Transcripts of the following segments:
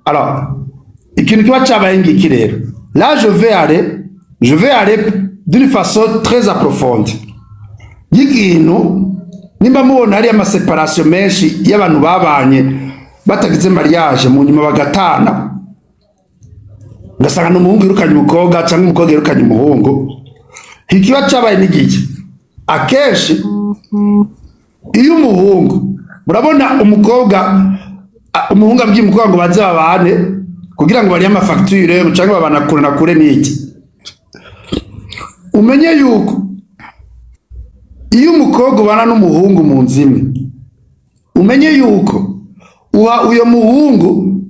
Alors, ikintu kiba cabaye ngiki rero. Là, je vais aller d'une façon très approfondie y'ikintu. Nimba mubona hariyo ama séparation menshi y'abantu babanye batagize mariage, mu nyuma bagatana, ugasanga ni umuhungu yirukanye umukobwa cyangwa umukobwa yirukanye umuhungu, ikiba cabaye n'igiki? Akenshi iyo umuhungu, murabona umukobwa, umuhungu abwiye umukobwa ngo baze babane kugira ngo barihe ama facture cyangwa babana kure na kure n'iki, umenye yuko iyo umukobwa ubana n'umuhungu mu nzu imwe, umenye yuko uha uyo muhungu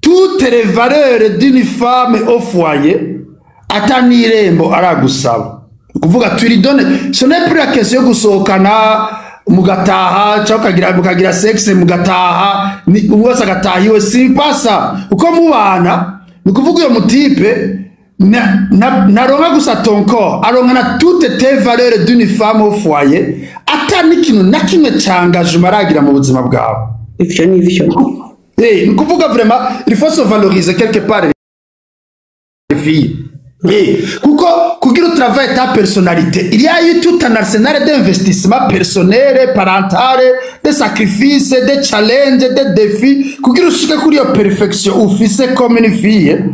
toutes les valeurs d'une femme au foyer, ata n'irembo aragusaba. Kuvuga tu lui donnes, ce n'est plus la question yo gusohokana mugataha cyangwa mukagira sexe mugataha, ni umwe wese agataha iwe. Si pas ça. Uko mubana, ni kuvuga uyo mu type naronka gusa ton corps, aronka na toutes tes valeurs d'une femme au foyer, ata n'ikintu na kimwe c'engagement aragira mu buzima bwawe. Ivyo ni vyo. Eh, ni kuvuga vraiment il faut se valoriser quelque part, les filles. Eh, kuko kugira travail ta personnalité, il y a eu tout un arsenal d'investissement personnel, parental, de sacrifices, de challenges, de défis kugira ushike kuri iyo perfection ufise comme une fille.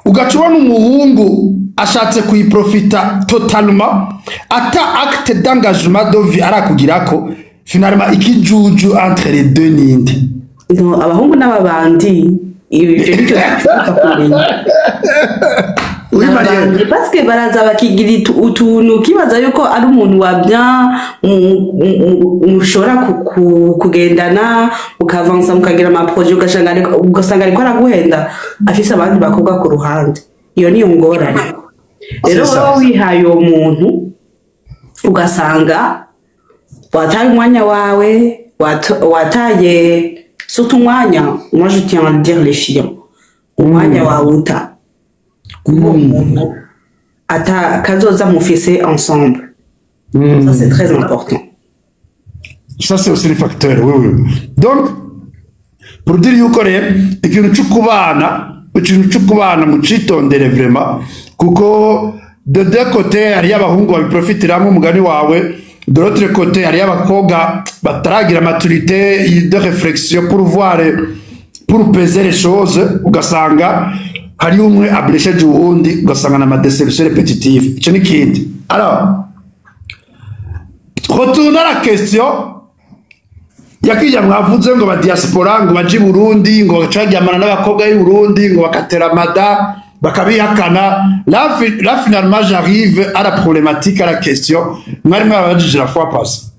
Ugaca ubona umuhungu ashatse kuyiprofita totalement, ata acte d'engagement de vie arakugirako. Finalement, ikijuju entre les deux ninde? No, abahungu n'ababandi, ibyo nicyo dushaka kumenya. Oui, Marielle. N'ababandi, parce que baraza bakigira utuntu, ukibaza yuko ari umuntu wa bien, mushobora kugendana, mukavansa, mukagira ama projet, ugasanga ariko araguhenda, afise abandi bakobwa ku ruhande. Iyo niyo ngorane rero. C'est ça. Wowe wihaye uwo muntu, ugasanga wataye umwanya wawe, wataye surtout umwanya. Moi, je tiens à le dire, les filles, umwanya wawe uta uwo muntu ata kazoza mufise ensemble. Ça, c'est très important. Ça, c'est aussi le facteur, oui. Donc, pour dire yuko rero ikintu cyo kubana mucitondere vraiment, kuko de deux côtés hariyo abahungu babiprofitiramo, umugani wawe, de l'autre côté hariyo abakobwa bataragira maturité de réflexion pour voir, pour peser les choses, ugasanga hariyo umwe ablesheje uwundi, ugasanga na ma déception répétitive. Icyo ni kindi. Alors, retourne à la question yakijya mwavuze ngo ba diaspora ngo baje i Burundi, ngo bacaryamana n'abakobwa b'i Burundi, ngo bakatera amada bakabihakana. Là, finalement, j'arrive à la problématique, à la question mwari mwabajije la fois passée.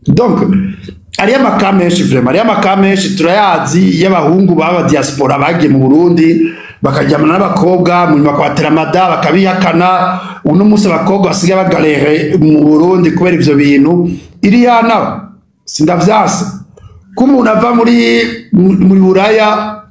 Donc hariyo ama cas menshi, vraiment hariyo ama cas menshi, turayazi, y'abahungu baba diaspora bagiye mu Burundi bakaryamana n'abakobwa, mu nyuma bakabatera amada bakabihakana. Uno munsi abakobwa basigaye bagalere mu Burundi kubera ivyo bintu. Iriya nawe sindavyase ko umuntu ava muri Buraya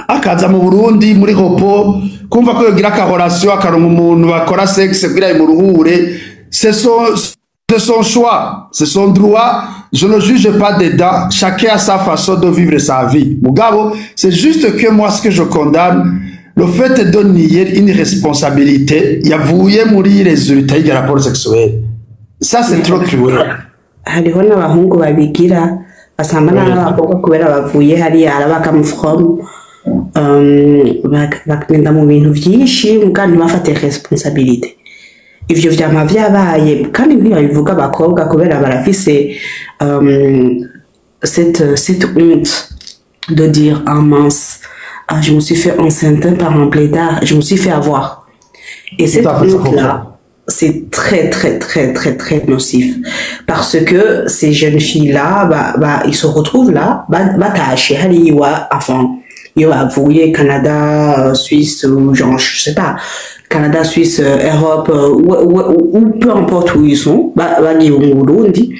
akaza mu Burundi muri hopo, kumva ko yogira aka relation, akaronka umuntu bakora sexe kugira imuruhure, c'est son choix, c'est son droit, je ne juge pas dedans, chacun a sa façon de vivre sa vie. Mugabo, c'est juste que moi, ce que je condamne, le fait de nier une responsabilité yavuye muri résultat y'iryo rapport sexuel, ça, c'est trop cruel. Hariho n'abahungu babigira, basambana n'abakobwa kubera bavuye hariya, arabaka bakagenda mu bintu vyinshi, muga ntibafate responsabilité. Ivyo vyama vyabaye, kandi ntibabivuga abakobwa kubera barafise cette honte de dire: «Ah mince, ah, je me suis fait enceinte par un blédard, je me suis fait avoir.» Et cette Tout à fait, je honte là, comprends. C'est très très très très très nocif, parce que ces jeunes filles là, bah, ils se retrouvent là, batashe hariya, enfin iyo bavuye Canada, Suisse ou genre je sais pas, Canada, Suisse, Europe, ou peu importe où ils sont, bagiye mu Burundi,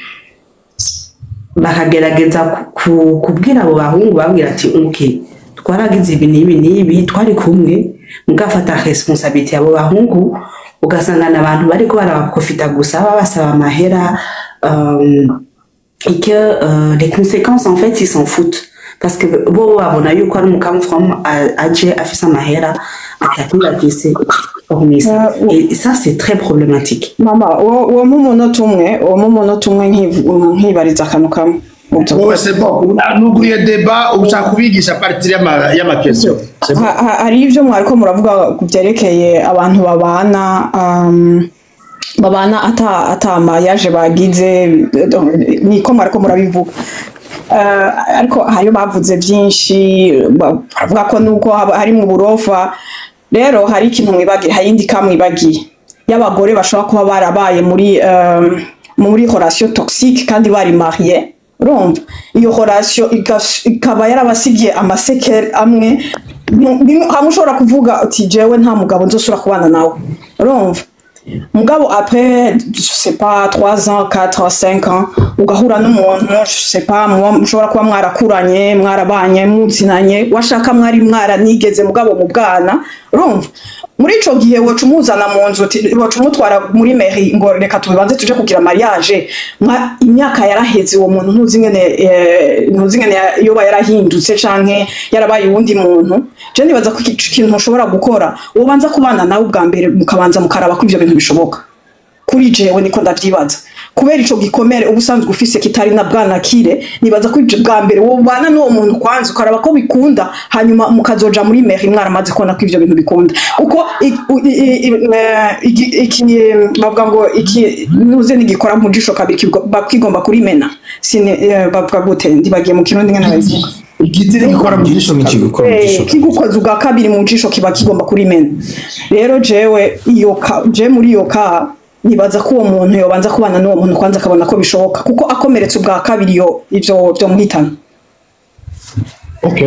bakagerageza kubwira abo bahungu, babwira ati: «Ok, twaragize ibi n'ibi n'ibi, twari kumwe, mugafata responsabilité.» Abo bahungu ugasanga ni abantu bariko barabaprofita gusa, babasaba amahera, et que les conséquences, en fait, ils s'en foutent. Parce que bo babona yuko ari umu come from aje afise amahera, atakindi afise hormis ça. Et ça, c'est très problématique. Mama, uwo nk'umunota umwe, uwo nk'umunota umwe, nkibariza akantu kamwe. Wowe, c'est bon, nuguye débat, ushaka kubigisha à partir y'ama question. C'est bon. Hari ibyo mwariko muravuga ku byerekeye abantu babana, babana ata mariage bagize, niko mwariko murabivuga. Ariko hariyo bavuze byinshi, baravuga ko nuko haba hari mu burofa. Rero hari ikintu mwibagiye, hari indi kamwibagiye y'abagore bashobora kuba barabaye muri relation toxique kandi bari marié. Urumva iyo relation ikaba yarabasigiye ama séquelles amwe. Hamwe ushobora kuvuga uti: "Jewe nta mugabo nzosubira kubana nawe." Urumva, mugabo après, je sais pas, 3 ans, 4 ans, 5 ans, ugahura n'umuntu, je sais pas, mushobora kuba mwarakuranye, mwarabanye, muzinanye, washaka mwari mwaranigeze mugabo mu bwana. Urumva muri ico gihe woca umuzana mu nzu, woca umutwara muri mairie ngo reka tubanze tuje kugira mariage. Imyaka yaraheze, uwo muntu ntuzi ingene, ntuzi ingene yoba yarahindutse canke yarabaye uwundi muntu. Je nibaza ko iki kintu ushobora gukora, wobanza kubana nawe ubwa mbere, mukabanza mukaraba ko ivyo bintu bishoboka. Kuri jewe niko ndavyibaza, kubera ico gikomere uba usanzwe ufise kitari na bwanakire. Nibaza ko ivyo bwa mbere wobana n'uwo muntu kwanza, ukaraba ko bikunda, hanyuma mukazoja muri mairie mwaramaze kubona ko ivyo bintu bikunda. Kuko iki bavuga ngo iki nuze nigikora mu jisho kabiri kigomba kurimena. Sine bavuga gute? Ndibagiye mu Kirundi ngene babivuga. Igiti gikora mu jisho. Kigukora mu jisho. Kigukoze ubwa kabiri mu jisho kiba kigomba kurimena. Rero jewe iyo ka je muri iyo ka nibaza ko uwo muntu yobanza kubana n'uwo muntu kwanza, akabona ko bishoboka, kuko akomeretse ubwa kabiri yo ivyo byomuhitana. Ok.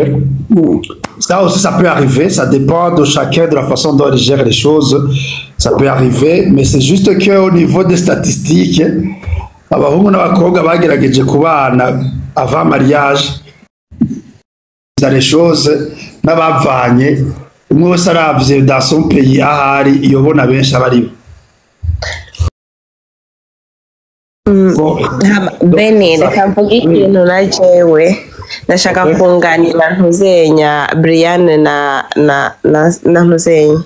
Ça aussi, ça peut arriver. Ça dépend de chacun, de la façon dont il gère les choses. Ça peut arriver, mais c'est juste qu'au niveau des statistiques, abahungu n'abakobwa bagerageje kubana avant mariage, les choses n'abavanye, umwe wese aravye dans son pays ahari yobona benshi abaribo. Bon, Beni, reka mvuge ikintu na jewe ndashaka kunganira ntuzenya Brian na ntuzenya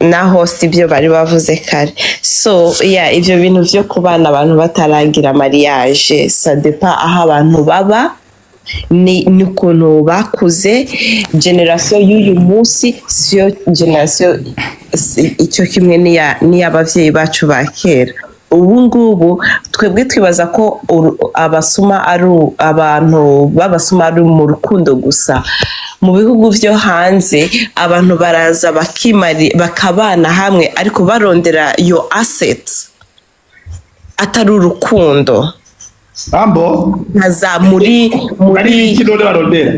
na host ibyo bari bavuze kare. So yeah, ibyo bintu byo kubana abantu bataragira mariage, ça dépend aho abantu baba ni n'ukuntu bakuze. Génération y'uyu munsi siyo génération icyo kimwe n'iy'abavyeyi bacu ba kera. Ubu ngubu twebwe twibaza ko abasuma ari abantu b'abasuma ari mu rukundo gusa. Mu bihugu vyo hanze abantu baraza bakimari bakabana hamwe, ariko barondera yo assets, atari urukundo. Ambo nkaza muri ari muri iki none barondera?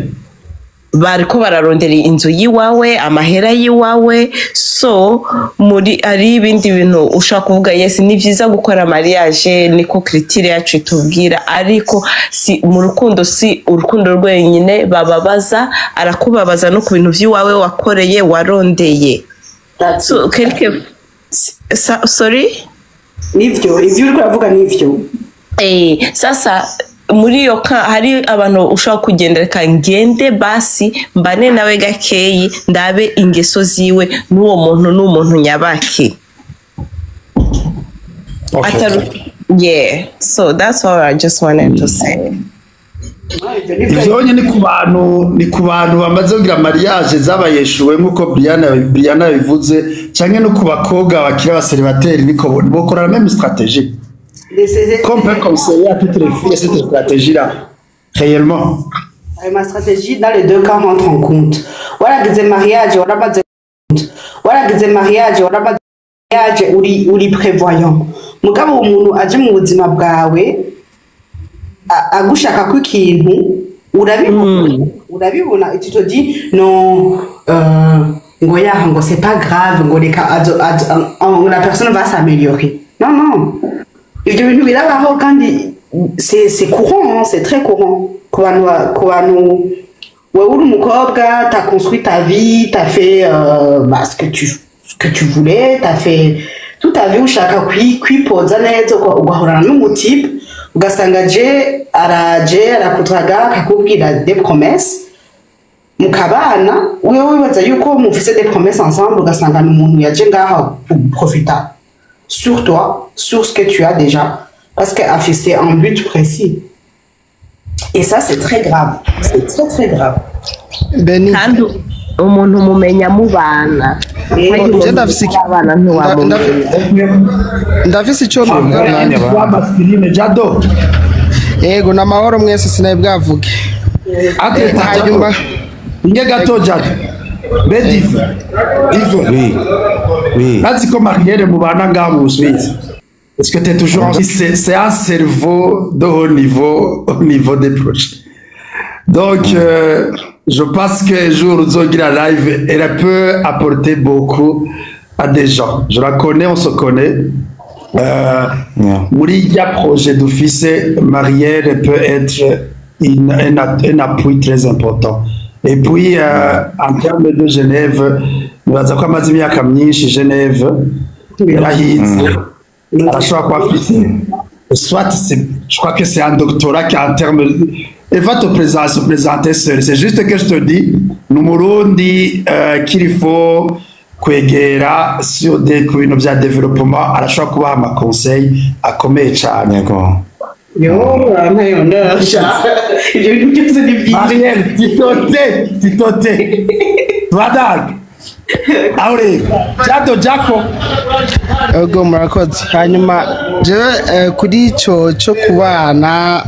Bariko bararondera inzu yiwawe, amahera yiwawe. So muri ari ibindi bintu ushobora kuvuga: yes, ni byiza gukora mariage, niko culture yacu itubwira, ariko si mu rukundo, si urukundo rwenyine bababaza, arakubabaza no ku bintu by'iwawe wakoreye, warondeye. So quelque sorry. Nivyo, ivyo uriko uravuga nivyo. Sasa muri iyo ka hari abantu ushobora kugenda: reka ngende basi mbane nawe gakeyi, ndabe ingeso ziwe n'uwo muntu n'umuntu nyabaki. Atari, yeah, so that's all I just wanted to say. Ivyo ni ku bantu, ni ku bantu bamaze kugira mariage zabayeshuwe nk'uko Brian yabivuze, canke no ku bakobwa bakiri aba célibataires, niko bokora la même stratégie. Qu'on peut conseiller à toutes les filles cette stratégie là réellement? Ayo ma stratégie dans les deux cas rentre en compte. Waragize mariage, waramaze, waragize mariage, waramaze mariage, uri prévoyant. Mugabo uwo muntu aje mu buzima bwawe agushaka ko ikintu, urabibona, urabibona, tu te dis non, ngo yaha, ngo c'est pas grave, ngo reka la personne va s'améliorer. Non, non, ibyo bintu birabaho kandi c'est courant, hein, c'est très courant ku bantu. Wewe uri umukobwa, t'as construit ta vie, t'as fait bah, ce que tu voulais, t'as fait toute ta vie, ushaka kwipoza neza, ugahorana n'umu type. Ugasanga je araje arakudraga, akakubwira des promesses, mukabana, wewe wibaza yuko mufise des promesses ensemble, ugasanga ni umuntu yaje ngaha profita sur toi, sur ce que tu as déjà, parce que afise un but précis. Et ça, c'est très grave, c'est très très grave. Beni. Kandi umuntu mumenya mubana. Je ndafise abana ntiwamumenya. Ndafise icyo nuvuga nanjye. Masculine Jado. Yego, namahoro mwese, sinaye bwavuge. Ate. Hanyuma Inge gato, Jado. Be Dive. Dive. Oui. Bazi ko Marielle mubana ngaha mu Suisse. Est-ce que tu es toujours en... C'est un cerveau de haut niveau au niveau des projets. Donc, je pense qu'un jour, uzogira live, elle peut apporter beaucoup à des gens. Je la connais, on se connaît. Muri ya projet dufise, Marielle peut être un appui très important. Et puis, en termes de Genève, nibaza ko amaze imyaka myinshi Genève, yarahize, arashobora kuba afise soit c'est, je crois que c'est un doctorat qui en termes, elle va te présenter, se présenter seule. C'est juste que je te dis, ni Umurundi qu'il faut kwegera sur des ku bintu bya développement, arashobora kubaha ama conseil akomeye cyane. Yego. Yo, ntayo ndasha, ibyo bintu byose ni byiza. Marielle, titote titote twadage aho rero Jado Jako. Ego, murakoze. Hanyuma jewe kuri ico cyo kubana,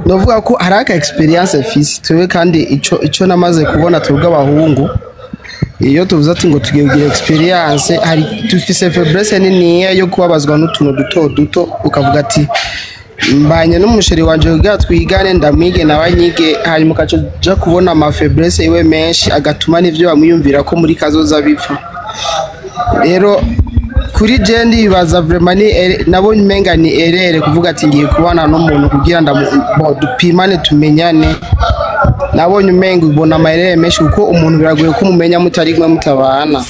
novuga ko hari aka expérience fisi twebwe, kandi ico namaze kubona, twebwe abahungu, iyo tuvuze ati ngo tugiye kugira expérience, hari dufise faiblesse niniya yo kubabazwa n'utuntu duto duto. Ukavuga ati mbanye n'umu chéri wanje kugira twigane, ndamwige nawe anyige, hanyuma ukaca uja kubona ama faiblesse iwe menshi, agatuma n'ivyo bamwiyumvira ko muri kazoza bipfa. Rero kuri je ndibaza vraiment ni nabonye umenga ni erreur kuvuga ati ngiye kubana n'umuntu kugira ndamu bo dupimane, tumenyane. Nabonye umenga ubona ama erreur menshi, kuko umuntu biragoye ko umumenya mutari kumwe, mutabana.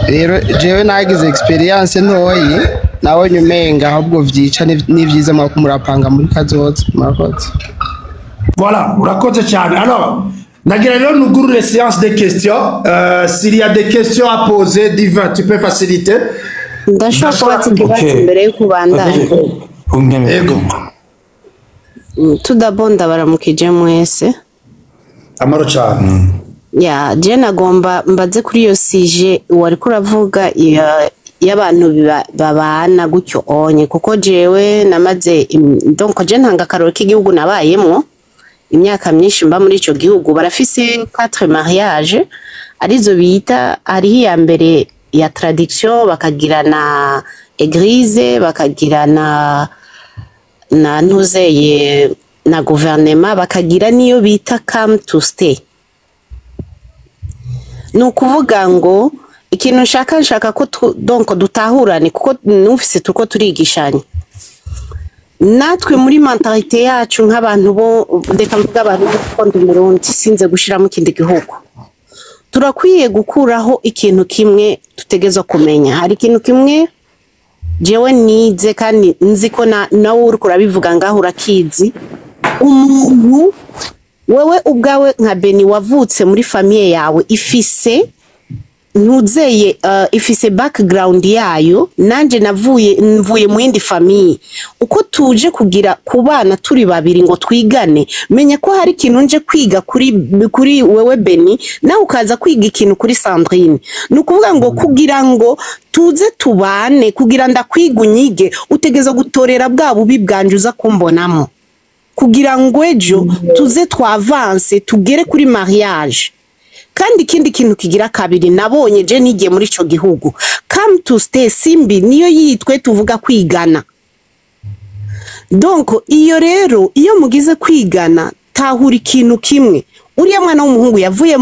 Rero jewe nagize expérience ntoyi, nabonye umenga ahubwo vyica ni vyiza mwako murapanga muri kazoza. Murakoze. Voilà, urakoze cyane. Alors, nagira rero nugurure séance des questions. S'il y a des questions à poser, Divin, tu peux faciliter. Ndashobora kubaza ikibazo imbere yo kubandanya? Ungeme. Yego. Tout d'abord ndabaramukije mwese. Amaro cyane. Ya, je nagomba mbaze kuri iyo sujet wariko uravuga y'abantu babana gutyo onye, kuko jewe namaze donc je ntanga akaroro k'igihugu nabayemwo imyaka myinshi, mba muri ico gihugu. Barafise quatre mariage, arizo bita, hariho iya mbere ya tradition, bakagira na église, bakagira na ntuzeye na guverinema, bakagira n'iyo bita come to stay. Ni ukuvuga ngo ikintu nshaka ko donc dutahurane, kuko numvise turiko turigishanya natwe muri mentalité yacu nk'abantu bo, reka mvuge abantu bo, ndi Umurundi, sinze gushiramo ikindi gihugu, turakwiye gukuraho ikintu kimwe tutegezwa kumenya. Hari ikintu kimwe jewe nize, kandi nzi ko nawe uriko urabivuga ngaho urakizi. Umuntu wewe ubwawe nka Beni wavutse muri famille yawe ifise ntuzeye, ifise background yayo, nanje navuye mvuye mu yindi famille, uko tuje kugira kubana turi babiri ngo twigane, menya ko hari ikintu nje kwiga kuri wewe Beni, nawe ukaza kwiga ikintu kuri Sandrine. Ni ukuvuga ngo kugira ngo tuze tubane, kugira ndakwiga unyige, utegeza gutorera bwa bubi bwanje uza kumbonamo, kugira ngo ejo tuze twavanse tugere kuri mariage. Kandi ikindi kintu kigira kabiri nabonye je nigiye muri ico gihugu, come to stay simbi niyo yitwe tuvuga kwigana. Donc iyo rero iyo mugize kwigana, tahura ikintu kimwe: uriya mwana w'umuhungu yavuye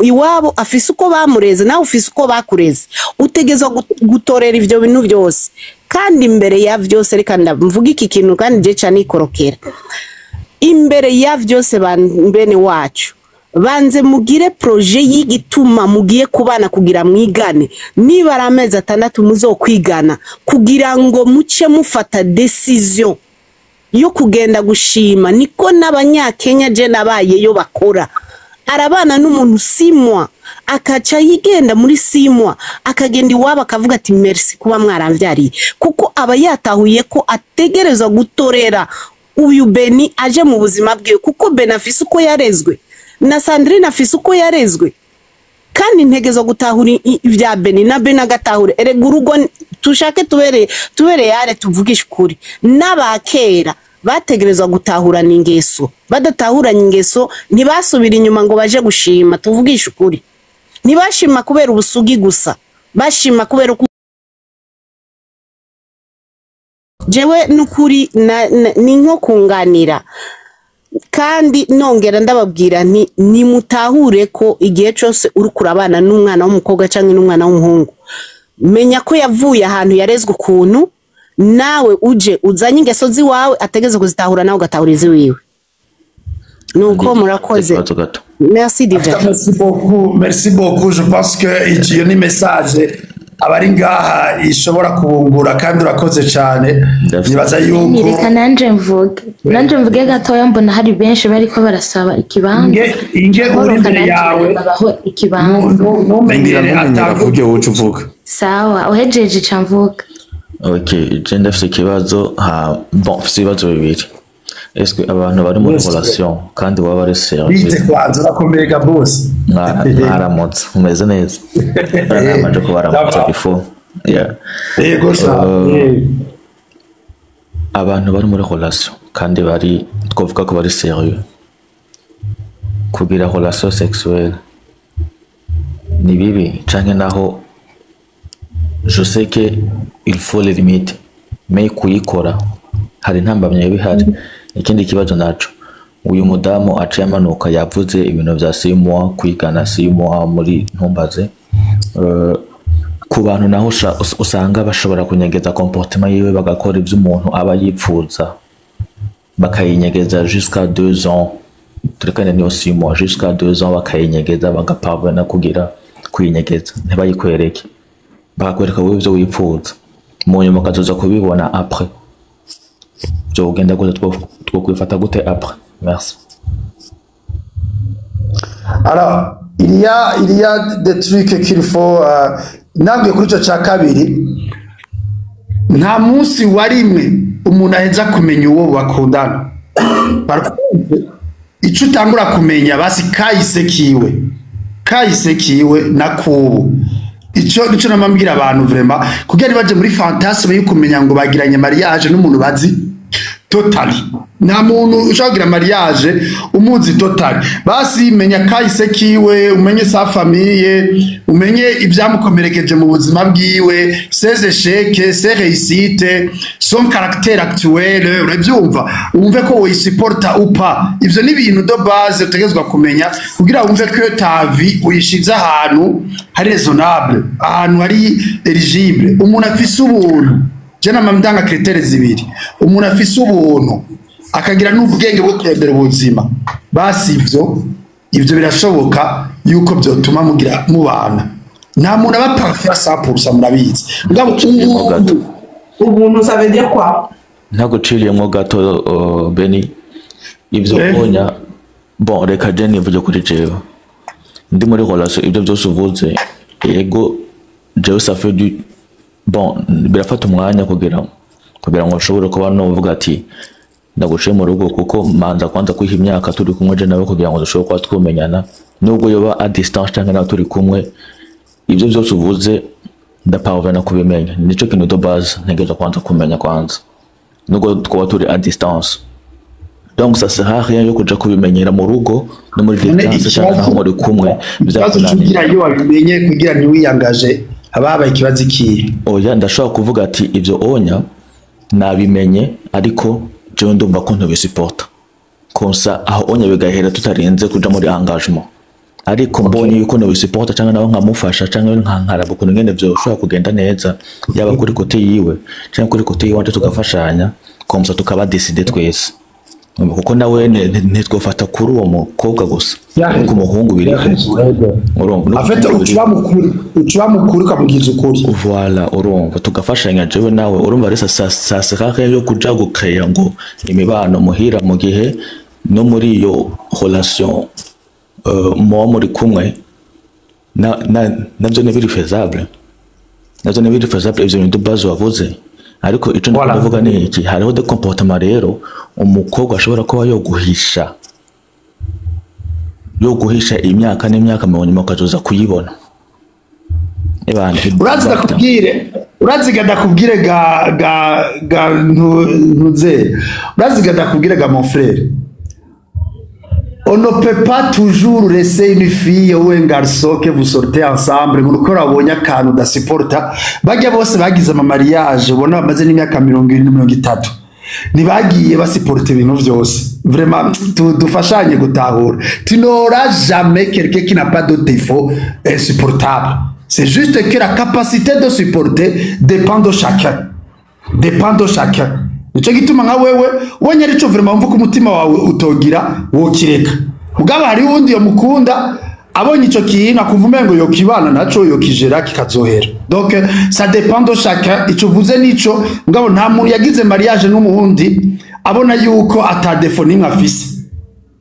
iwabo afise uko bamureze, nawe ufise uko bakureze, utegezwa gutorera ivyo bintu byose. Kandi imbere ya vyose, reka mvuge iki kintu kandi je ca nikorokera, imbere ya vyose, bene wacu Banze mugire projet y'igituma mugiye kubana kugira mwigane. Niba ari amezi 6 muzokwigana kugira ngo muce mufata décision yo kugenda gushima. Niko n'abanyakenya je nabayeyo bakora. Arabana n'umuntu 6 mois, akaca yigenda muri 6 mois, akagenda iwabo akavuga ati: "Merci kuba mwaramvyariye," kuko aba yatahuye ko ategerezwa gutorera uyu Beni aje mu buzima bwiwe, kuko Beni afise uko yarezwe na Sandrine afise uko yarezwe, kandi ntegezo gutahura ibya Beni na Beni agatahura. Erega urugo tushake tubere tubere yare, tuvugishe ukuri, n'abakera bategerezwa gutahurana ingeso. Badatahuranye ingeso ntibasubira inyuma ngo baje gushima. Tuvugishe ukuri, ntibashima kubera ubusugi gusa, bashima kubera uko. Jewe n'ukuri ni nko kunganira, kandi nongera ndababwira nti nimutahure ko igihe cyose uri kurabana n'umwana w'umukobwa cyangwa n'umwana w'umuhungu, menya ko yavuye ahantu yarezwe ukuntu, nawe uje uzanye ingeso z'iwawe, ategeze kuzitahura, nawe ugatahura iz'iwiwe. Nuko murakoze. Ikibazo gato. Merci, Divin. Merci beaucoup, merci beaucoup. Je pense que iyo ni message abari ngaha ishobora kubungura, kandi urakoze cyane. Nibaza yuko Reka nanje mvuge gatoya. Mbona hari benshi bariko barasaba ikibanza. Inge uri Koroka imbere nanje yawe. babaho ikibanza. Ntumenyere. Ntumenyere avuge, wowe uca uvuga. Sawa, uhejeje ca mvuga. Ok, je ndafise ikibazo. Ha, bon, mfise ibibazo bibiri. Est-ce que abantu bari muri Yes. relation kandi baba bari sérieux? Bite kwanza, urakomeye bose? Mwaramutse, mumeze neza? Namaje kubaramutsa before, yeah. Yego sa. Abantu bari muri relation kandi bari, twavuga ko bari sérieux, kugira relation sexuelle ni bibi canke? Naho je sais que il faut les limites, mais kuyikora hari intambamyi yoba ihari? Ikindi kibazo naco, uyu mudamu aciye amanuka yavuze ibintu vya 6 mois, kwigana 6 mois muri ntumbaze. Ku bantu naho usanga bashobora kunyegeza comportement yiwe, bagakora ivyo umuntu aba yipfuza, bakayinyegeza jusqu'à 2 ans, turekane niyo 6 mois, jusqu'à 2 ans bakayinyegeza, bagapavana kugira kuyinyegeza, ntibayikwereke, bakakwereka wowe ivyo wipfuza, mu nyuma ukazoza kubibona après. Vyogenda gute? Twokwifata gute après? Merci. Alors, il y a des trucs qu'il faut ntabwo kuri icyo cya kabiri, nta munsi wa rimwe umuntu aheza kumenya uwo bakundana. Par contre, icyo utangura kumenya basi kahise kiwe, kahise kiwe na kubu, icyo nicyo namambwira abantu vraiment, kugira ntibaje muri fantasme yo kumenya ngo bagiranye mariage n'umuntu bazi totally. Nta muntu ushobora kugira mariage umuzi totally. Basi menya kahise kiwe, umenye sa famille, umenye ibyamukomerekeje mu buzima bwiwe, ses échecs, ses réussites, son caractère actuel, urabyumva, wumve ko uyisupporta ou pas. Ivyo ni ibintu de base utegerezwa kumenya kugira wumve ko ta vie uyishize ahantu hari raisonnable, ahantu hari éligible. Umuntu afise ubuntu, je nama ndanga critères zibiri: umuntu afise ubuntu, akagira n'ubwenge bwo kurondera ubuzima. Basi ivyo birashoboka yuko byotuma mugira mubana. Nta muntu aba parfait à 100%, murabizi. Mugabo ubuntu. Ubuntu, ça veut dire quoi? Ntaguciriyemwo gato, Beni, ivyo onya, bon, reka je nivuge kuri jewe. Ndi muri relation, ibyo byose uvuze, yego, jewe ça fait du bon, birafata umwanya kugira ngo nshobore kuba novuga ati ndaguciye mu rugo, kuko manza kwanza kwiha imyaka turi kumwe je nawe kugira ngo dushobore kuba twumenyana, nubwo yoba à distance canke nawe turi kumwe. Ibyo byose uvuze ndaparvena kubimenya, nico kintu de base ntegerezwa kwanza kumenya kwanza, nubwo twaba turi à distance. Donc ça sert à rien yo kuja kubimenyera mu rugo no muri None distance canke naho muri kumwe. Ikibazo cugira iyo wabimenye kugira ntiwiyangaje, haba habaye ikibazo ikihe? Oya, ndashobora kuvuga ati ibyo onya nabimenye, ariko jewe ndumva ko ntubisupporta konsa, aho onya bigahera tutarinze kuja muri engagement. Ariko mbonye yuko ntubisupporta, canke nawe nkamufasha, canke nkankaraba ukuntu ngene vyoshobora kugenda neza, yaba kuri côté yiwe canke kuri côté yiwanje, tugafashanya comme ça, tukaba décider twese. Kuko nawe ntitwofata kuri uwo mukobwa gusa, no ku muhungu biriho, urumva, no ku En fait, muhungu biriho. Ucuba mukuri, ucuba mukuri, ukamubwiza ukuri. Voilà, urumva, tugafashanya jewe nawe. Urumva rero, ça sert à rien yo kuja gukeya ngo imibano muhira, mu gihe no muri iyo relation muba muri kumwe na navyo ntibiri faisable, navyo ntibiri faisable. Ivyo bintu base wavuze, ariko ico ndiko Voilà. ndavuga ni iki: hariho des comportements rero umukobwa ashobora kuba yoguhisha imyaka n'imyaka, mu nyuma ukazoza kuyibona. Ebana. Urazi, ndakubwire, urazi ga, ndakubwire ga ntuze, urazi ga, ndakubwire ga, mon frère, on ne peut pas toujours laisser une fille ou un garçon que vous sortez ensemble ngo uko wabonye akantu udasupporta. Bajya bose bagize ama mariage ubona bamaze n'imyaka 70, 30, ntibagiye basupporta ibintu vyose. Vraiment, dufashanye gutahura: tu n'auras jamais quelqu'un qui n'a pas de défaut insupportable. C'est juste que la capacité de supporter dépend de chacun, dépend de chacun. Nico gituma nka wewe ubonye arico vraiment wumva ko umutima wawe utogira, wokireka. Mugabo hari uwundi yomukunda, abonye ico kintu akumva umengo yokibana naco, yokijera, kikazohera. Donc ça dépend de chacun. Ico uvuze nico, mugabo nta muntu yagize mariage n'umuhundi abona yuko ata défaut nimwe afise.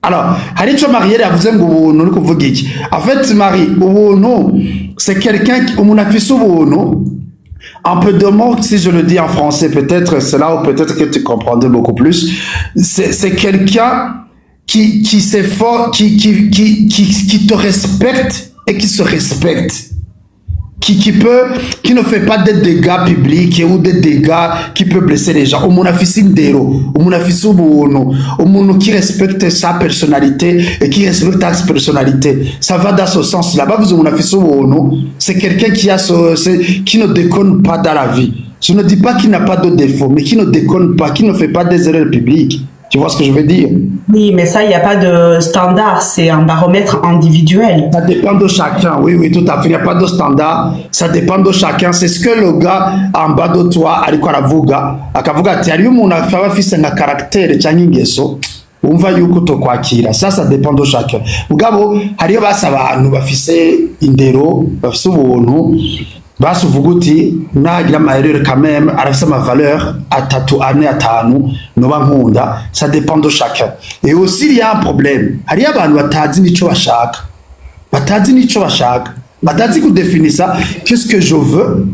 Alors, hari ico Marielle yavuze ngo ubuntu, uri kuvuga iki? En fait, Marie, ubuntu, c'est quelqu'un qui, umuntu afise ubuntu, un peu de mots, si je le dis en français, peut-être c'est là où peut-être que tu comprendrais beaucoup plus. C'est quelqu'un qui s'efforce, qui te respecte et qui se respecte. Qui ne fait pas des dégâts publics ou des dégâts qui peuvent blesser les gens. Umuntu afise indero, umuntu afise ubuntu, umuntu qui respecte sa personnalité et qui respecte ta personnalité. Ça va dans ce sens-là. Bavuze umuntu afise ubuntu, c'est quelqu'un qui a ce, qui ne déconne pas dans la vie. Je ne dis pas qu'il n'a pas de défaut, mais qui ne déconne pas, qui ne fait pas des erreurs publiques. Tu vois ce que je veux dire? Oui, mais ça, il n'y a pas de standard, c'est un baromètre individuel. Ça dépend de chacun, oui, tout à fait. Il n'y a pas de standard. Ça dépend de chacun. C'est ce que le gars en bas de toi ariko aravuga. Akavuga ati hariyo umuntu aba afise nka caractère cyangwa ingeso wumva yuko utokwakira. Ça dépend de chacun. Mugabo hariyo basi abantu bafise indero, bafise ubuntu, basi uvuga uti nagira ama erreur, quand même arafise ama valeur atatu, ane, atanu noba nkunda. Ça dépend de chacun. Et aussi, il y a un problème. Hariyo abantu batazi nico bashaka, batazi n'ico bashaka, batazi kudefinisa qu'est-ce que je veux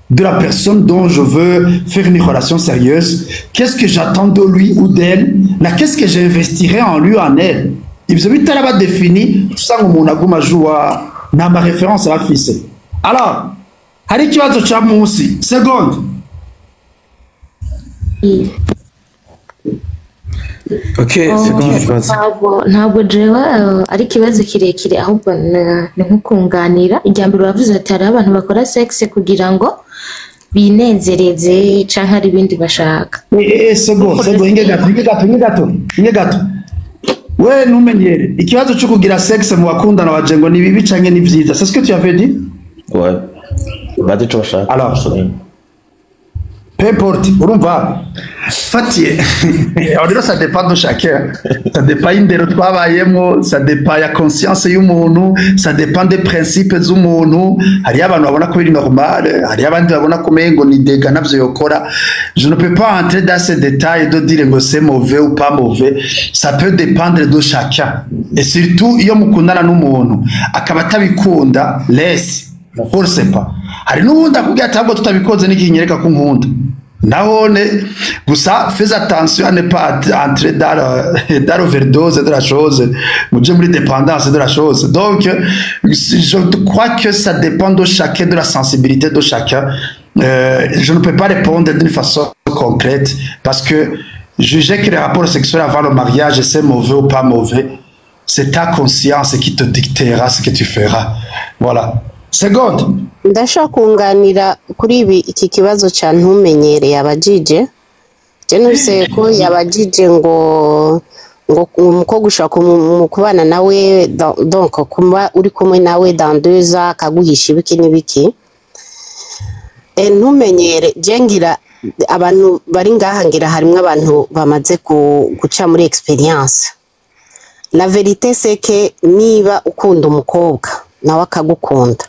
de la personne dont je veux faire une relation sérieuse, qu'est-ce que j'attends de lui ou d'elle, na qu'est-ce que j'investirai en lui ou en elle. Ivyo bitaraba défini, usanga umuntu aguma ajuwa nta ma référence aba afise. Alors, hari ikibazo ca munsi seconde. Ok, seconde ikibazo. Ntabwo jewe ari ikibazo kirekire, ahubwo ni nko kunganira. Irya mbere uravuze ati hariho abantu bakora sexe kugira ngo binezereze canke hari ibindi bashaka. Seconde, seconde, inge gato, inge gato, inge gato, inge gato. We ntumenyere ikibazo cyo kugira sexe mu bakundana waje ngo ni bibi canke ni vyiza, c'est ce que tu avais dit? Ouais, bazi ico bashaka. Alors, peu importe, urumva, fatiye aho rero, ça dépend de chacun, ça dépend y'indero twabayemo, ça dépend ya conscience y'umuntu, ça dépend des principes z'umuntu. Hariyo abantu babona ko biri normal, hariyo abandi babona ko umengo ni dégâts, navyo yokora. Je ne peux pas entrer dans ces détails de dire ngo c'est mauvais ou pas mauvais. Ça peut dépendre de chacun, et surtout iyo mukundana n'umuntu akaba atabikunda, laisse, ne force pas. Hari n'uwundi akubwira ati ahubwo tutabikoze n'ikinyereka ko nkunda nahone. Gusa fais attention à ne pas entrer dans l'overdose de la chose, muje muri dépendance de la chose. Donc je crois que ça dépend de chacun, de la sensibilité de chacun. Je ne peux pas répondre d'une façon concrète parce que juger que les rapports sexuels avant le mariage, c'est mauvais ou pas mauvais, c'est ta conscience qui te dictera ce que tu feras. Voilà. Seconde. Ndashaka kunganira kuri ibi, iki kibazo cya ntumenyereye abajije. Je numvise ko yabajije ngo umukobwa ushobora mu kubana nawe, donc kuba uri kumwe nawe dans 2 ans, akaguhisha ibiki n'ibiki. Ntumenyere, je ngira Abantu bari ngaha, ngira harimwo abantu bamaze guca muri expérience. La vérité, c'est que niba ukunda umukobwa nawe akagukunda,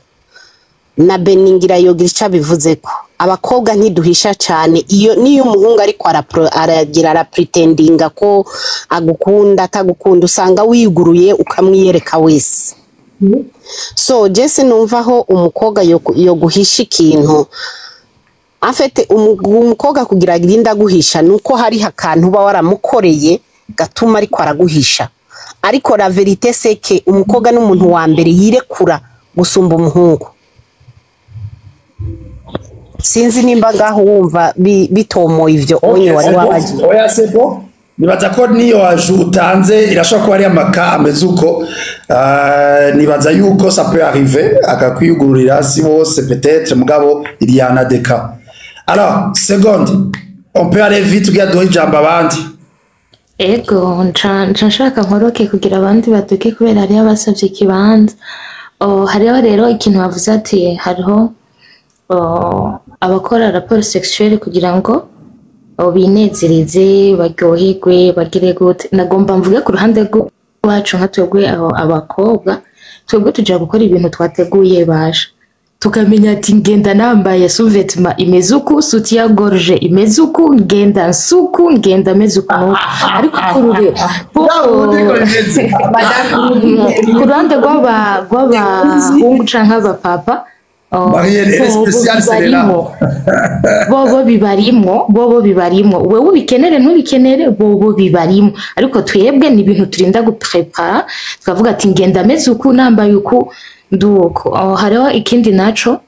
na Beningira yogira ico abivuze, ko abakobwa ntiduhisha cane. Iyo niyo umuhungu ariko aragira, arapretendinga ko agukunda atagukunda, usanga wiguruye ukamwiyereka wese. So jese numva aho umukobwa yo guhisha ikintu. En fait, umukobwa kugira agirinde aguhisha nuko hariho akantu uba waramukoreye gatuma ariko araguhisha. Ariko la vérité, c'est que umukobwa n'umuntu wa mbere yirekura gusumba umuhungu. Sinzi nimba ngaho wumva bitomoye ivyo onye wari wabagiye. Oya, c'est bon. Nibaza ko niyo ajout utanze irashobora kuba ari amaka ameze uko. Nibaza yuko ça peut arriver akakwiyugururira, si bose peut-être, mugabo il y en a des cas. Alors, seconde, on peut aller vite kugira duhe ijambo abandi. Ego, nca nshaka nkoroke kugira abandi baduke, kubera hariho abasavye ikibanza. Oh, hariho rero ikintu bavuze ati hariho, oh, abakora rapport sexuelle kugira ngo, oh, binezereze, baryoherwe, bagire gute. Nagomba mvuge ku ruhande rwacu nka twebwe abakobwa, twebwe tuja gukora ibintu twateguye, baje tukamenya ati ngenda nambaye sous-vêtement imeze uku, soutien-gorge imeze uku, ngenda nsuku, ngenda meze uku n'uku. Ariko ku ruhande rw'abahungu canke abapapa, oh, Marielle, elle est bobo spéciale, celle-là. bibarimwo, bobo bibarimwo, bobo bibarimwo. Wewe ubikenere ntubikenere, bobo bibarimwo. Ariko twebwe ni ibintu turinda guprepara, tukavuga ati ngenda meze uku, nambaye uku, nduko. Oh, hariho ikindi naco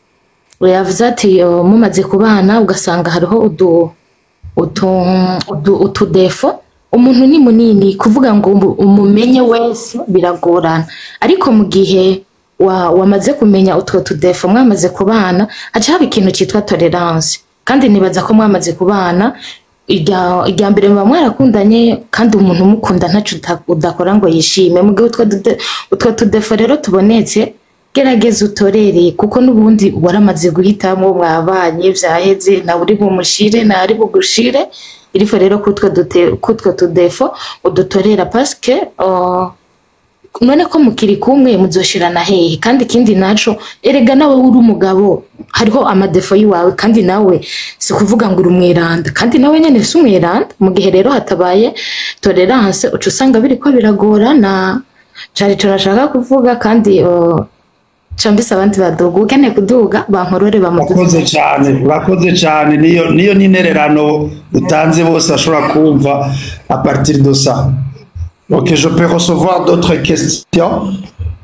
yavuze ati, oh, mumaze kubana ugasanga hariho udu utu utu utudéfauts. Umuntu ni munini, kuvuga ngo umumenye wese biragorana. Ariko mu gihe wamaze kumenya utwo tudéfauts, mwamaze kubana, haca haba ikintu cyitwa tolérance. Kandi nibaza ko mwamaze kubana, irya mbere muba mwarakundanye, kandi umuntu umukunda ntaco udakora ngo yishime. Mu gihe utwo tudéfauts rero tubonetse, gerageza utorere, kuko n'ubundi waramaze guhitamo, mwabanye vyaheze, nawe uri bumushire, nawe ari bugushire. Irifo rero kutwo tudéfauts udutorera, parce que none ko mukiri kumwe, muzoshirana hehe? Kandi ikindi naco, erega nawe uri umugabo, hariho amadéfauts yiwawe, kandi nawe si kuvuga ngo uri umweranda, kandi nawe nyene si umweranda. Mu gihe rero hatabaye tolérance, uca usanga biriko biragorana. Cari ico nashaka kuvuga. Kandi cambise abandi baduga, ukeneye kuduga bankorore bamuduze. Urakoze cyane, urakoze cyane. Niyo n'intererano utanze bose bashobora kumva à partir de ça. Ok, je peux recevoir d'autres questions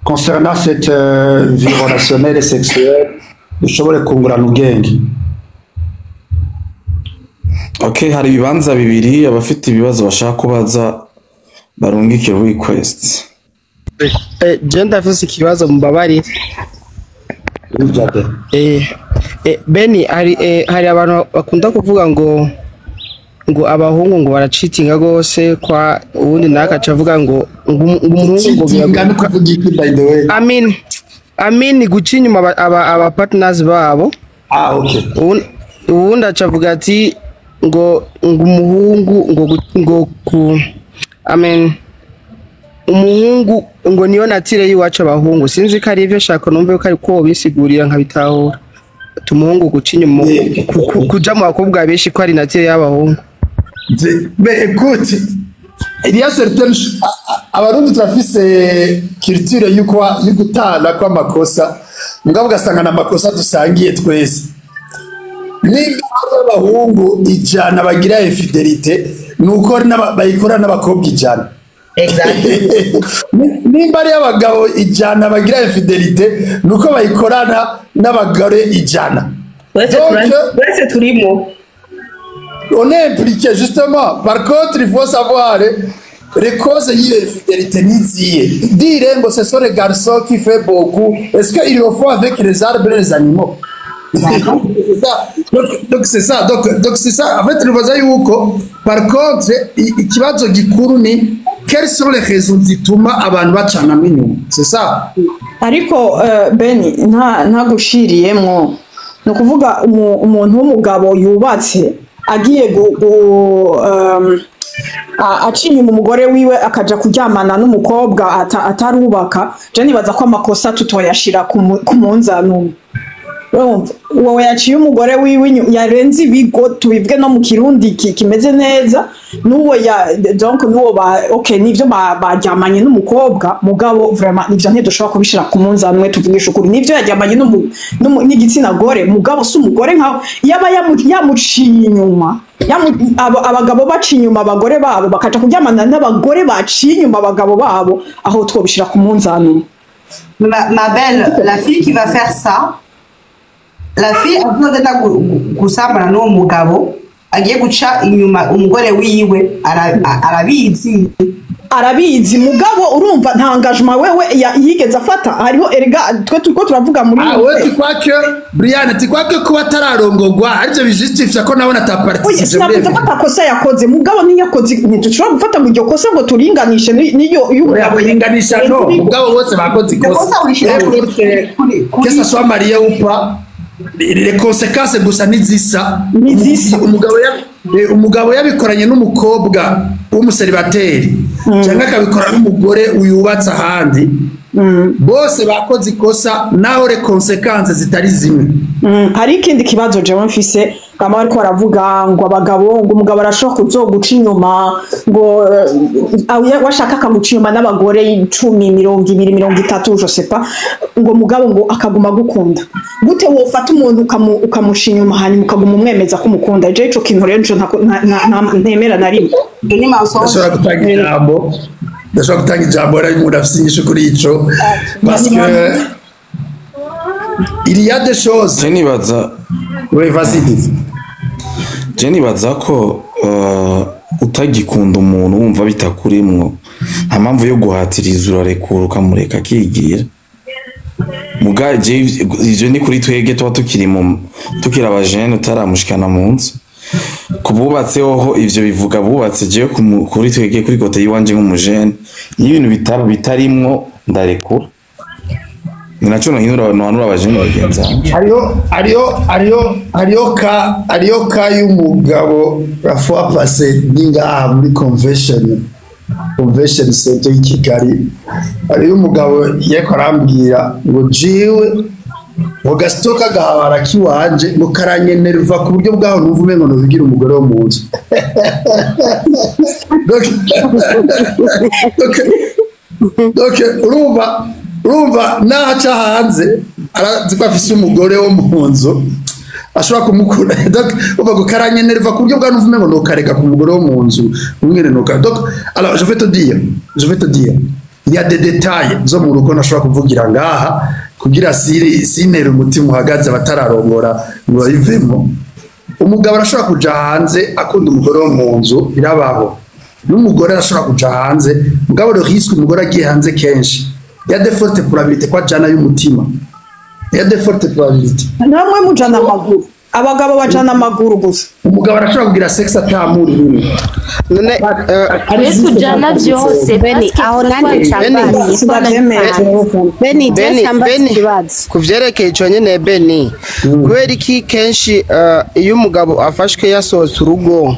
concernant cette vie relationnelle et sexuelle, dushobore kungurana ubwenge. Ok, hari ibibanza bibiri. Abafite ibibazo bashaka kubaza barungike request. Je ndafise ikibazo, mubabarire. Beni, hari abantu bakunda kuvuga ngo abahungu ngo baracitinga gose, kwa uwundi nawe akaca avuga ngo umuhungu ngo Cheatinga ni kuvuga iki, by the way? I mean guca inyuma aba partners babo. Ah, okay. Uwundi aca avuga ati ngo umuhungu ngo ku, I mean, umuhungu ngo niyo nature y'iwacu abahungu. Sinzi ko ari ivyo, shaka numve ko ari ko bisigurira nkabitahura. Ati umuhungu guca inyuma, kuja mu bakobwa benshi, ko ari nature y'abahungu. Mais écoute, il y a certaines Abarundi turafise culture y'uko y'ugutana kw'amakosa, mugabo ugasanga na amakosa dusangiye twese. Nimba hari abahungu 100 bagira infidélité, nuko bayikora n'abakobwa 100. Nimba ari abagabo 100 bagira infidélité, nuko bayikorana n'abagore 100. Twese Donc, twese turimo. On est impliqué justement. Par contre, il faut savoir les causes y'iyo infidélité niziye. Dire ngo ce sont les garçons qui fait beaucoup. Est-ce qu'ils le font avec les arbres et les animaux? C'est ça. Donc c'est ça. Donc c'est ça. En fait, nibaza yuko par contre ikibazo gikuru ni quelles sont les raisons zituma abantu bacanamo inyuma. C'est ça. Ariko Beni, nta ntagushiriyemwo, ni ukuvuga umuntu w'umugabo yubatse agiye aciye inyuma umugore wiwe akaja kuryamana n'umukobwa atarubaka, je nibaza ko amakosa tutoyashira ku munzani umwe. Urumva, uwo yaciye umugore wiwe yarenze ibigo, tubivuge no mu Kirundi kimeze neza, n'uwo ya donc n'uwo ba okay, nivyo baryamanye n'umukobwa, mugabo vraiment nivyo ntidushobora kubishira ku munzani umwe. Tuvugisha ukuri, nivyo yaryamanye n'igitsina gore, mugabo si umugore nkawe yaba yamuciye inyuma. Abagabo baciye inyuma abagore babo bakaja kuryamana n'abagore baciye inyuma abagabo babo, aho twobishira ku munzani umwe. Ma belle, la fille qui va faire ça, la fille azogenda gusambana n'uwo mugabo agiye guca inyuma umugore wiwe, arabizi. Arabizi, mugabo urumva nta engagement wewe yigeze afata. Hariho erega twe turiko turavuga muri Ah ouais, tu crois que Brian, tu crois que kuba atararongogwa arivyo bijustifia ko nawe Oya, ataparticipe? Sinavuze ko atakosa yakoze, mugabo ntiyakoze, ntidushobora gufata ngo iryo kosa ngo turinganishe n'iyo Oya, y'umugabo. Kuringanisha no, mugabo bose bakoze Iryo ikosa. kosa urishira Que ça soit marié ou pas, les conséquences gusa nizisa. Nizisa. Umugabo yabikoranye n'umukobwa w'umuseribateri cyangwa akabikora n'umugore uyubatse ahandi, bose bakoze ikosa naho les conséquences zitari zimwe. Hari ikindi kibazo jewe mfise. Bama bariko baravuga ngo abagabo, ngo umugabo arashobora kuzoguca inyuma, ngo washaka akaguca inyuma n'abagore 10, 20, 30, je sais pas, ngo mugabo ngo akaguma agukunda. Gute wofata umuntu ukamuca inyuma, hanyuma ukaguma umwemeza ko umukunda? Je ico kintu rero nico ntemera na rimwe. Ibyo ni mensonge. Ndashobora gutanga ijambo, ndashobora gutanga ijambo rero umuntu afite inyishu kuri ico, parce que il y a des choses. Je nibaza Oui, vas-y, Div. Je nibaza ko utagikunda umuntu, wumva bitakurimwo, nta mpamvu yo guhatiriza, urarekura ukamureka akigira. Muga je ivyo ni kuri twege tuba tukiri mu tukiri abajene, utaramushikana mu nzu. Ku bubatse hoho ivyo bivuga bubatse. Jewe kuri twege, kuri côté yiwanje nk'umujene, iyo ibintu bitaba bitarimwo ndarekura. Ni naco nohinura, nohanura abajene bagenzi banje. Hariyo ka y'umugabo la fois passée ni ngaha muri convention center y'i Kigali, hariyo umugabo yariko arambwira ngo jiwe ngo gasito k'agahabara k'iwanje ngo karanyenerva ku buryo bwaho numva umengo nobigira umugore wo mu nzu. Donc urumva naho aca hanze arazi ko afise umugore wo mu nzu ashobora kumukura. Donc urumva ngo karanyenerva ku buryo bwa numva umengo nokareka ku mugore wo mu nzu umwene noka. Donc alors je vais te dire, il y a des détails zo mu rugo ntashobora kuvugira ngaha kugira siri sintere umutima uhagaze abatararongora ngo babivemo. Umugabo arashobora kuja hanze akunda umugore wo mu nzu, birabaho, n'umugore arashobora kuja hanze. Mugabo le risque, umugore agiye hanze kenshi, il y a des fortes probabilités ko ajana y'umutima, il y a des fortes probabilités. Namwe mujana amaguru, abagabo bajana amaguru gusa. Umugabo arashobora kugira sexe atamuri rimwe. None Twe tujana byose. Beni, parce que aho nanjye twari Sindavyemera. Beni, je Beni, sambaza Beni, ikibazo. ku vyerekeye ico nyene, Beni, kubera iki kenshi iyo umugabo afashwe yasohotse urugo,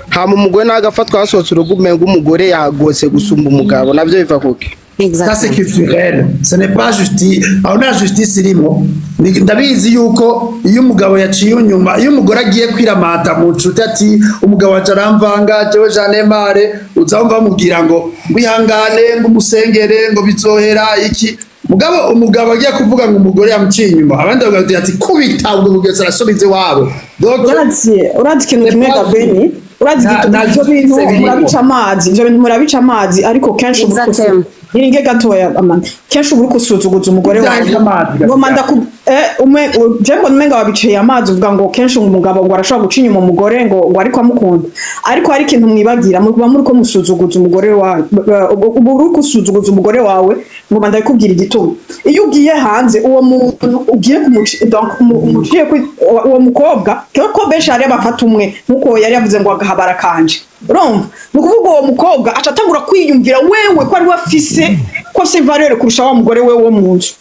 hama umugore nawe agafatwa yasohotse urugo, umenga umugore yagotse gusumba umugabo? Navyo biva kuki? Ça, c'est Exactement. culturel, ce n'est pas justice. Aho nta justice irimo. Ndabizi yuko iyo umugabo yaciye inyuma, iyo umugore agiye kwiramata mu nshuti ati umugabo wanje aramvanga, jewe j'en marre, uza wumva bamubwira ngo wihangane, ngo umusengere, ngo bizohera iki. Mugabo umugabo agiye kuvuga ngo umugore yamuciye inyuma, abandi bakagira ati kubita ubwo bugeze arasubize iwabo. Donc Urazi ikintu kimwe ga Beni, urazi Nta ivyo bintu justice birimo. murabica amazi, ivyo bintu murabica amazi, ariko kenshi uba uriko Exactement. Iringe gatoya amana, kenshi uba uriko usuzuguza umugore wawe. Ivyaje amazi. Ngo manda ku umwe je mbona umenga wabiciye amazi. Uvuga ngo kenshi umugabo ngo arashobora guca inyuma umugore ngo ariko amukunda, ariko hari ikintu mwibagira: muba muriko musuzuguza umugore wawe, uba uriko usuzuguza umugore wawe. Ngo manda ndakubwira igituma: iyo ugiye hanze, uwo muntu ugiye kumuci, donc umuciye uwo mukobwa, kuko benshi hari abafata umwe nkuko yari yavuze ngo agahabara kanje, urumva, ni ukuvuga uwo mukobwa aca atangura kwiyumvira wewe ko ari we afise, ko afise valeur kurusha wa mugore we wo mu nzu.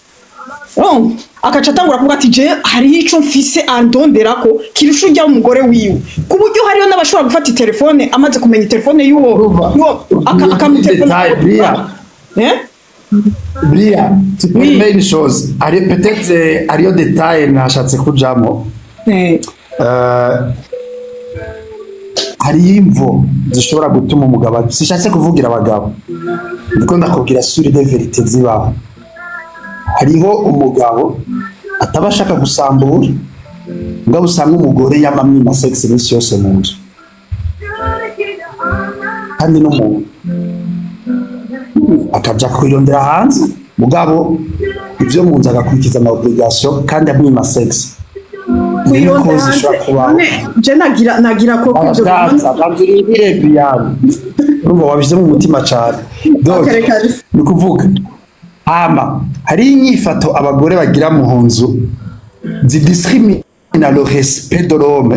Urumva? Akaca atangura kuvuga ati: "Je hariho ico mfise andonderako kirusha urya umugore wiwe," ku buryo hariho n'abashobora gufata itelefone, amaze kumenya telefone y'uwo Urumva, akamutelefona. Détail, Bria. Eh? Bria, tu Oui. permets une chose. Ari peut-être ariyo détail nashatse kujamo. Hariyo imvo zishobora gutuma umugabo, sishatse kuvugira abagabo, ndiko ndakubwira sur des vérités zibaho. Hariho umugabo ataba ashaka gusambura, mugabo usanga umugore yamamwima sexe iminsi yose mu nzu, kandi n'umuntu akaja kwirondera hanze, mugabo ivyo mu nzu agakurikiza ama obligation kandi amwima sexe. Niyo Kwirondera cause ishobora hanze kubaho. None je nagira ko ivyo Aravyatsa banzuribire, Brian, urumva wabishyize mu mutima cane. Donc Okay, reka. ni ukuvuga hama hari inyifato abagore bagira mu nzu zidiscrimina le respect de l'homme,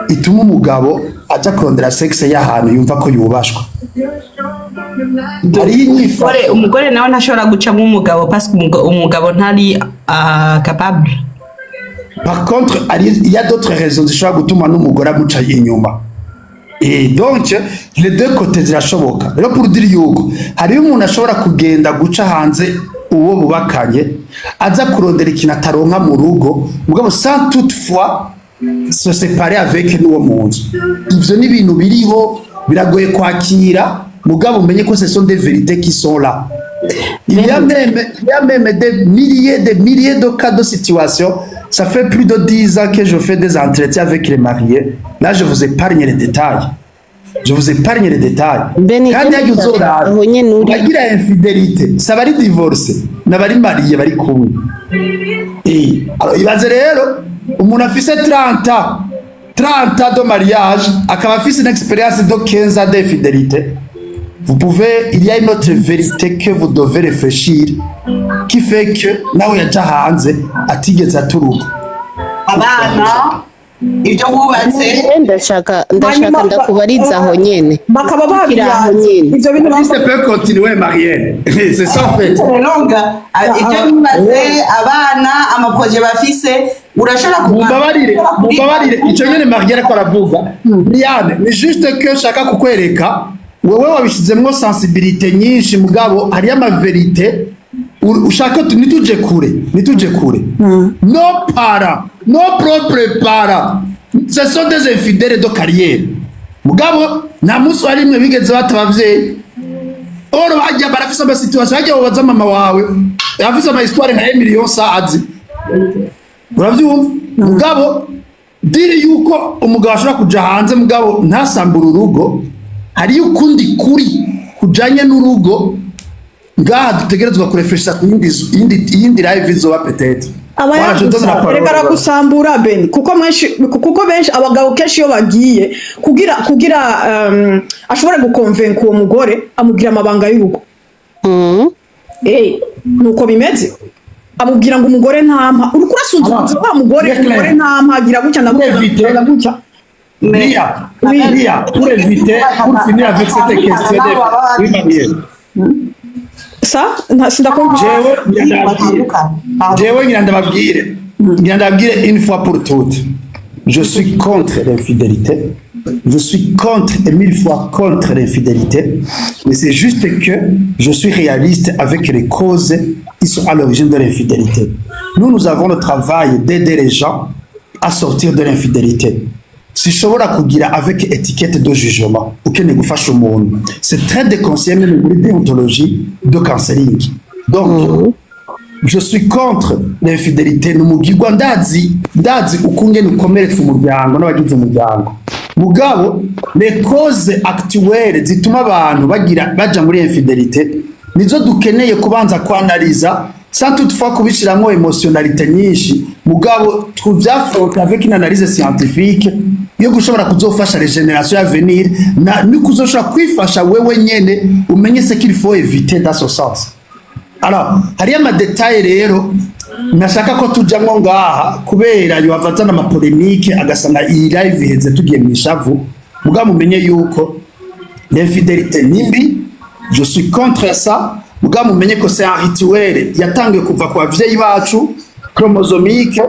ituma umugabo aja kurondera sexe y'ahantu yumva ko yubashwa. Hariho inyifato Umugore nawe ntashobora gucamo umugabo parce que umugabo ntari capable. Par contre, il y a d'autres raisons zishobora gutuma n'umugore amuca inyuma. Et donc les deux côtés zirashoboka. Rero pour dire yuko hariyo umuntu ashobora kugenda guca hanze uwo bubakanye, aza kurondera ikintu ataronka mu rugo, mugabo sans toutefois se séparer avec n'uwo mu nzu. Ivyo ni ibintu biriho, biragoye kwakira, mugabo umenye ko ce sont des vérités qui sont là. Il y a même des milliers de cas de situations. Ça fait plus de 10 ans que je fais des entretiens avec les mariés. Là, je vous épargne les détails. Je vous épargne les détails. Beni, Kandi hajya uzoraba aho nyene uri. Agira infidélité, si abari divorce n'abari mariés bari kumwe. Alors, ibaze rero umuntu afise 30 ans, 30 ans de mariage, akaba afise une expérience de 15 ans d'infidélité. Vous pouvez, il y a une autre vérité que vous devez réfléchir, qui fait que nawe yaja hanze atigeze aturuka. Abana, ibyo wubatse. Ndashaka Hanyuma ndakubariza aho nyene. Bakaba Tukiri aho babiyanze nyene. ivyo bintu. Si peut continuer, Marielle. C'est ça en fait. Longa ibyo wubatse, abana, ama projets bafise, urashobora Mumbabarire, mumbabarire, icyo nyene Marielle ko aravuga. Liane, ni juste que nshaka kukwereka, wewe wabishizemwo sensibilité nyinshi, mugabo hariyo ama vérités ushaka ntituje kure, ntituje kure. Nos parents, nos propres parents, ce sont des infidèles de carrière. Mugabo nta munsi wa rimwe bigeze bata abavyeyi. Oro bajya barafise ama situations, hajya wobaza mama wawe, afise ama histoire nka million sa azi. Uravyumva? Mugabo diri yuko umugabo ashobora kuja hanze mugabo ntasambura urugo, hariyo ukundi kuri kujanye n'urugo ngaha dutegerezwa kurefresha ku yindi live izoba peut-être. Aba Voilà, je donne la parole. reka aragusambura, Ben, kuko mwenshi, kuko benshi abagabo kenshi iyo bagiye kugira ashobore gukonvenka uwo mugore, amubwira amabanga y'urugo. Nuko bimeze, amubwira ngo umugore ntampa, uriko urasuzuguza wa mugore. Bien clair. Umugore ntampa, agira gutya na gutya Éviter. na gutya. Ria, Ria, pour éviter, pour finir avec cette question de, oui, Marielle. Sa sindakumva. Jewe ngira ndababwire. Jewe ngira ndababwire une fois pour toutes, je suis contre l'infidélité. Je suis contre et mille fois contre l'infidélité, mais c'est juste que je suis réaliste avec les causes qui sont à l'origine de l'infidélité. Nous, nous avons le travail d'aider les gens à sortir de l'infidélité. Sinshobora kugira avec étiquette de jugement ukeneye gufasha umuntu, c'est très déconseillé même muri déontologie de counseling. Donc je suis contre l'infidélité, ni umugirwa, ndazi ukungene ukomeretsa umuryango n'abagize umuryango, mugabo les causes actuelles zituma abantu bagira baja muri infidélité nizo dukeneye kubanza kwanaliza, sans toutefois kubishiramwo émotionnalité nyinshi, mugabo tuvyafronte avec une analyse scientifique yo gushobora kuzofasha les générations à venir na ni kuzoshobora kwifasha wewe nyene umenye ce qu'il faut éviter dans ce sens. Alors hariyo ama détails rero nashaka ko tujamwo ngaha, kubera yohava azana ama polémiques, agasanga iyi live iheze tugiye mu ishavu. Mugabo mumenye yuko l'infidélité ni mbi, je suis contre ça. Mugabo mumenye ko c'est un rituel yatangiye kuva ku bavyeyi bacu, chromosomique.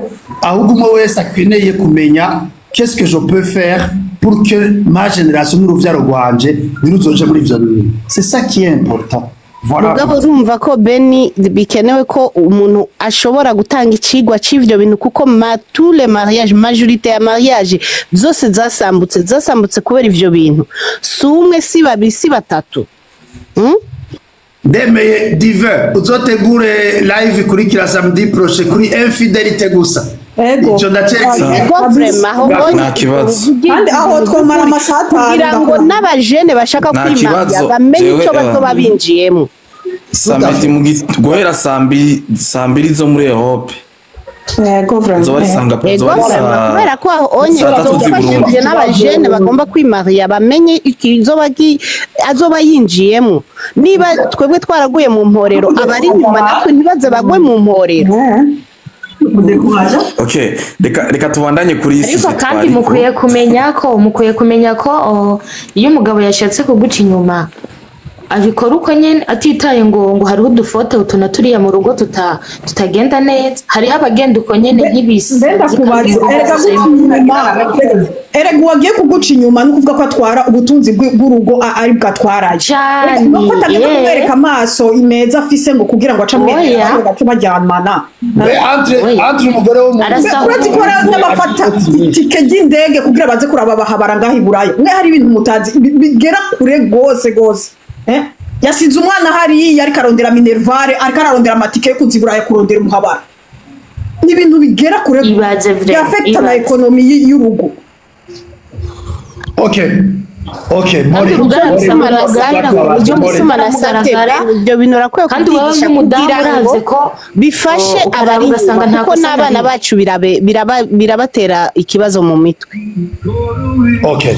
Ahubwo umwe wese akeneye kumenya: qu'est-ce que je peux faire pour que ma génération n'uruvyaro rwanje ntiruzoje muri ivyo bintu? C'est ça qui est important, voilà. Mugabo urumva ko Beni bikenewe ko umuntu ashobora gutanga icigwa c'ivyo bintu, kuko ma tous les mariages, majorité ya mariage zose zasambutse kubera ivyo bintu. Si umwe, si babiri, si batatu? Ndemeye, Divin, uzotegure live ikurikira samedi prochain kuri infidélité gusa. Ego. Ico ndacereka. Ego, vraiment, aho mbonye. Nta kibazo. Kandi aho twomara amasaha 5. Kugira ngo n'abajene bashaka Nta kwimariya kibazo. bamenye Jewe, ico bazoba binjiyemo. Samedi guhera saa 2 zo muri Europe. Yego, vraiment. Zoba ari sanga Ego, zoba ari vraiment, kubera ko aho onye saa 3 z'i Burundi. bazofashije n'abajene bagomba kwimariya bamenye ikizoba azoba yinjiyemo. Niba twebwe twaraguye mu mporero, abari inyuma natwe ntibaze bagwe mu mporero. Okay, reka tubandanye kuri iyi Ariko sujet kandi twariko. mukwiye kumenya ko iyo umugabo yashatse kuguca inyuma, abikora uko nyene, atitaye ngo hariho udufote utu na turiya mu rugo tutagenda neza. Hariho abagenda uko nyene nk'ibisi. Mbe ndakubaza, erega guca inyuma, erega uwagiye kuguca inyuma ni ukuvuga ko atwara ubutunzi bw'urugo, ari bwo atwaraye. Cane, Nuko atagenda kumwereka amaso imeza afise ngo kugira ngo ace amwereka, Oya. gace bajyanana. Mbe entre umugore w'umuntu Arasahura. Uretse ko hari n'abafata itike ry'indege kugira baze kuraba bahabara ngaho i Buraya. Mwe hari ibintu mutazi bigera kure gose gose. Eh? Yasize umwana hariya, ariko arondera minerval, ariko ararondera amatike yo kuza i Buraya kurondera umuhabara. Ni ibintu bigera kure. Ibaze vraiment, Byafekta na ibaze. économie y'urugo. Okay, Mori. Kandi urugo arabisaba Mori, rugahera ku buryo Mori. mutima Nasabye, mugaragara. ibyo bintu urakwiye Kandi wowe kubyigisha nk'umudamu kugira ngo urazi ko bifashe ukaraba abari ugasanga inyuma, nta kuko kosa na n'abana rimwe. bacu birabatera ikibazo mu mitwe. Okay.